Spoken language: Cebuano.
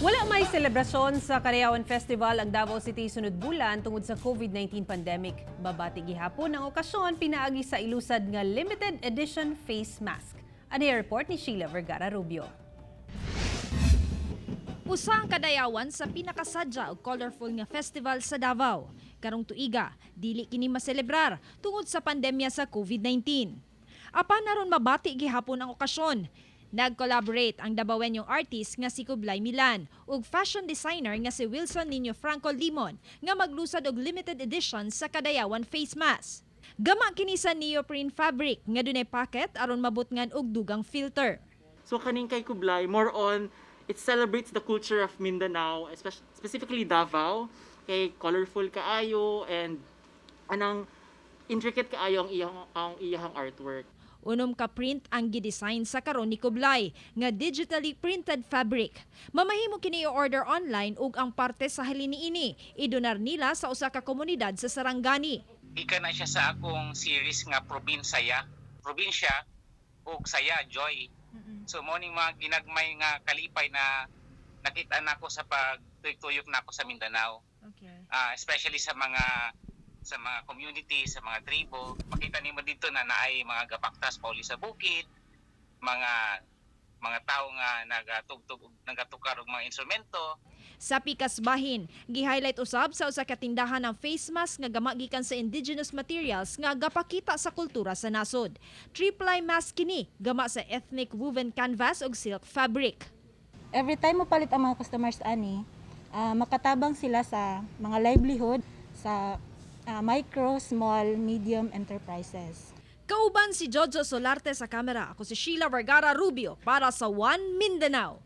Wala may selebrasyon sa Kadayawan Festival ang Davao City sunod bulan tungod sa COVID-19 pandemic. Mabati gihapon ang okasyon pinaagi sa ilusad nga limited edition face mask. Ani report ni Sheila Vergara Rubio. Usa ang Kadayawan sa pinakasadya og colorful nga festival sa Davao. Karong tuiga, dili kini maselebrar tungod sa pandemya sa COVID-19. Apan aron mabati gihapon ang okasyon, nag-collaborate ang Dabawenyong artist nga si Kublai Milan ug fashion designer nga si Wilson Nino Franco Limon nga maglusad og limited edition sa Kadayawan face mask. Gama kini sa neoprene fabric nga dunay pocket aron mabutngan og dugang filter. So kaning kay Kublai, more on it celebrates the culture of Mindanao, especially specifically Davao, kay colorful kaayo and anang intricate kaayo ang iyang artwork. 6 ka print ang gidesign sa karon ni Kublai nga digitally printed fabric. Mamahimo kini i-order online ug ang parte sa halin niini idonar nila sa usa ka komunidad sa Sarangani. Gikan na siya sa akong series nga Probinsaya, probinsya ug saya, joy. So mo ning mga ginagmay nga kalipay na nakita nako sa pagtuyok-tuyok nako sa Mindanao. Especially sa mga community, sa mga tribo, makita nimo dito na naay mga gapaktas pauli sa bukid, mga tao nga nagatugtog og nagatukar og mga instrumento. Sa pikas bahin, gi-highlight usab sa usa ka tindahan ang face mask nga gama gikan sa indigenous materials nga gapakita sa kultura sa nasod. Three-ply mask kini gama sa ethnic woven canvas ug silk fabric. Every time mo palit ang mga customers ani, makatabang sila sa mga livelihood sa micro, small, medium enterprises. Kauban si Jojo Solarte sa kamera. Ako si Sheila Vergara Rubio para sa One Mindanao.